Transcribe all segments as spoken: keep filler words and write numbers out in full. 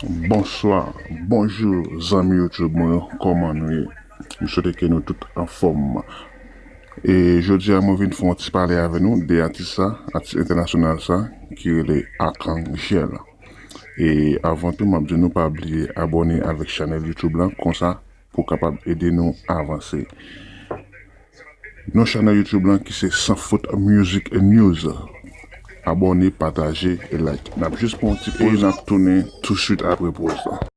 Bonswa, bonjou zanmi YouTube mwen yo, kòman nou ye? M swete ke nou tout anfòm. E jodi a mwen vin fè yon ti pale avè nou de atis sa, atis entènasyonal sa, ki rele Arcangel. E avan tou, m ap di nou pa bliye abòne avèk chanèl YouTube lan, konsa pou kapab ede nou avanse. Non chanèl YouTube lan ki se Sans Faute Music News. Abòne, pataje e like. N ap jis pran yon ti poz, n ap tounen tousuit apre poz lan.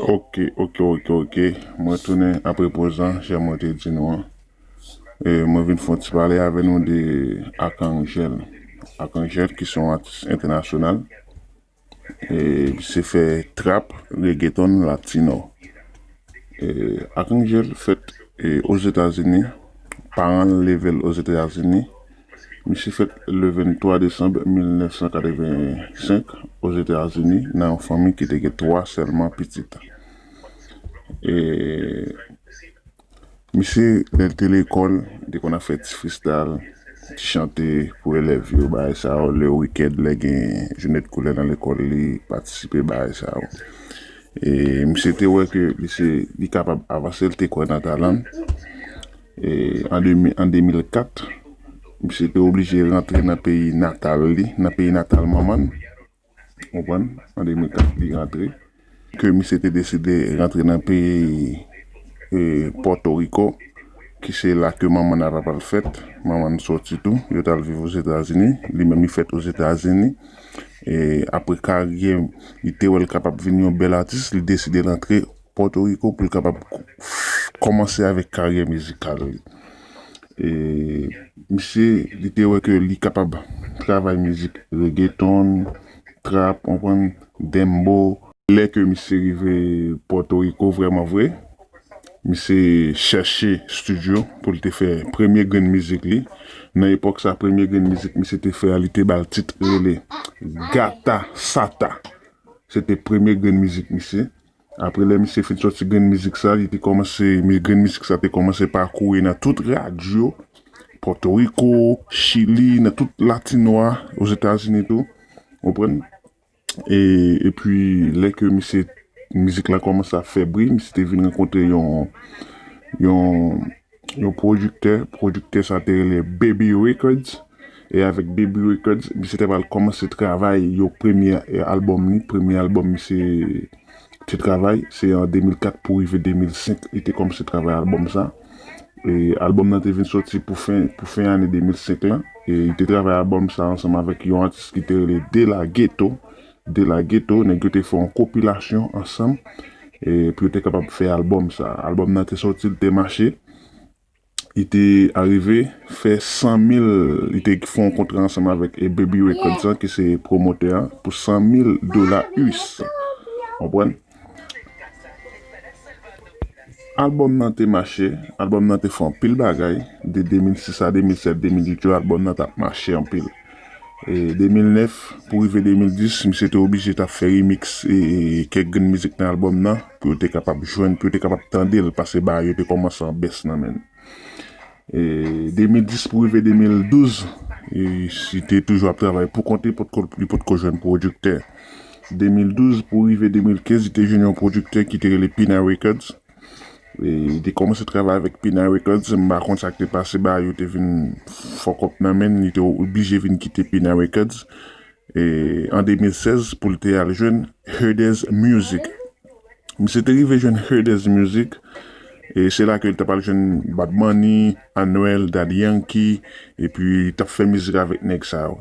Ok, ok, ok, ok. Mwen tounen apre poz lan, jan mwen te di nou an. E mwen vin fè yon ti pale avè nou de Arcangel. Arcangel ki se yon atis entènasyonal. E misye fè trap, reggaeton, latino. E Arcangel fèt e Ozetazini. Paran l leve l Ozetazini. Misye fèt le venntwa desanm mil nèf san katrevensenk Ozetazini nan yon fanmi ki te gen twa sèlman pitit. E misye, lè l te lekòl, li te konn ap fè ti freestyle, ti chante pou elèv yo, bagay sa yo, le wikenn, lè gen jounen de koulè nan lekòl, li patisipe bagay sa yo. E misye te wè ke li se, li kapab avanse, li te kwè nan talan l. E an de mil, an de mil kat, misye te oblije rantre nan peyi natal li, nan peyi natal manman l. Konprann? An de mil kat, li rantre. Ke misye te deside rantre nan peyi e, Pòtoriko, ki se la ke manman n a papa l fèt. Manman n soti tou. Yo t al viv Ozetazini. Li menm, li fèt Ozetazini. E apre karyè, li te wè l kapab vin yon bèl atis, li deside rantre Pòtoriko pou l kapab k-, kòmanse avèk karyè mizikal li. E misye, li te wè ke li kapab travay mizik reggaeton, trap, konprann, dembo. Lè ke misye rive Pòtoriko vrèman vre, misye chèche estidyo pou l te fè premye grenn mizik li. Nan epòk sa, premye grenn mizik misye te fè a, li te ba l tit rele Gata Sata. Se te premye grenn mizik misye. Apre lè misye fin sòti grenn mizik sa, li te kòmanse, mi-, grenn mizik sa te kòmanse pakouri nan tout radyo, Pòtoriko, Chili, nan tout latino a, Ozetazini tou. Konprann? E, epi, lè ke misye, mizik la kòmanse ap fè bri, misye te vin rankontre yon, yon, yon pwodiktè. Pwodiktè sa te rele Baby Records. E avèk Baby Records, misye te pral kòmanse travay yon premye, e, albòm li. Premye albòm misye te travay, se an de mil kat pou rive de mil senk, li te kòmanse travay albòm sa. E albòm nan te vin sòti pou fen, pou fen ane de mil senk lan. E li te travay albòm sa ansanm avèk yon atis ki te rele De La Ghetto. De La Ghetto, nèg yo te fè yon konpilasyon ansanm, e pou yo te kapab fè albòm sa. Albòm nan te sòti, li te mache. Li te arive fè san mil, li te fè yon kontra ansanm avèk e Baby Records an, ki se pwomotè an, pou san mil dola U S. Konprann? Albòm nan te mache, albòm nan te fè anpil bagay, de de mil sis a de mil sèt, de mil uit yo, albòm nan t ap mache anpil. E de mil nèf pou rive de mil dis, misye te oblije t ap fè remix e, e kèk grenn mizik nan albòm nan, pou yo te kapab jwenn, pou yo te kapab tande l, paske bagay yo te kòmanse an bès nan men l. E de mil dis pou rive de mil douz, e, li te toujou ap travay pou kont li, potko, li potko jwenn pwodiktè. De mil douz pou rive de mil kenz, li te jwenn yon pwodiktè ki te rele Pina Records. E li te kòmanse travay avèk Pina Records, m pa konn sa k te pase, bagay yo te vin fuck up nan men l, li te oblije vin kite Pina Records. E an de mil sèz, pou l te al jwenn Herdez Music. Misye te rive jwenn Herdez Music, e se la ke l t ap al jwenn Bad Bunny, Anuel, Daddy Yankee, epi li t ap fè mizik avèk nèg sa yo.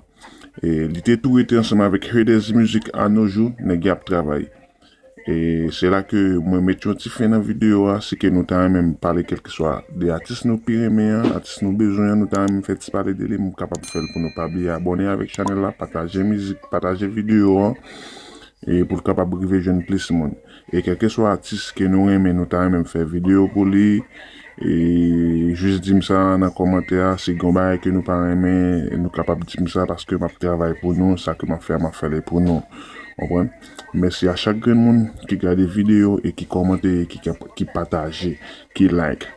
E li te tou rete ansanm avèk Herdez Music a no jou, nèg y ap travay. E se la ke mwen met yon ti fen nan videyo a. Si ke nou ta renmen m pale kèlkeswa de atis nou pi renmen an, atis nou bezwen an, nou ta renmen m fè ti pale de li, m kapab fè l pou nou. Pa bliye abòne avèk chanèl la, pataje mizik, pataje videyo an. e pou l kapab rive jwenn plis moun. E kèlkeswa atis ke nou renmen, nou ta renmen m fè videyo pou li, e jis di m sa nan kòmantè a. Si gen yon bagay ke nou pa renmen, nou kapab di m sa, paske m ap travay pou nou, sa ke m ap fè a, m ap fè li pou nou. Konprann? Mèsi a chak grenn moun ki gade videyo e ki kòmante, e ki, ki pataje, ki like.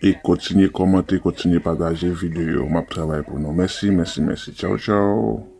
E kontinye kòmante, kontinye pataje videyo. M ap travay pou nou. Mèsi, mèsi, mèsi. Tchaw, tchaw.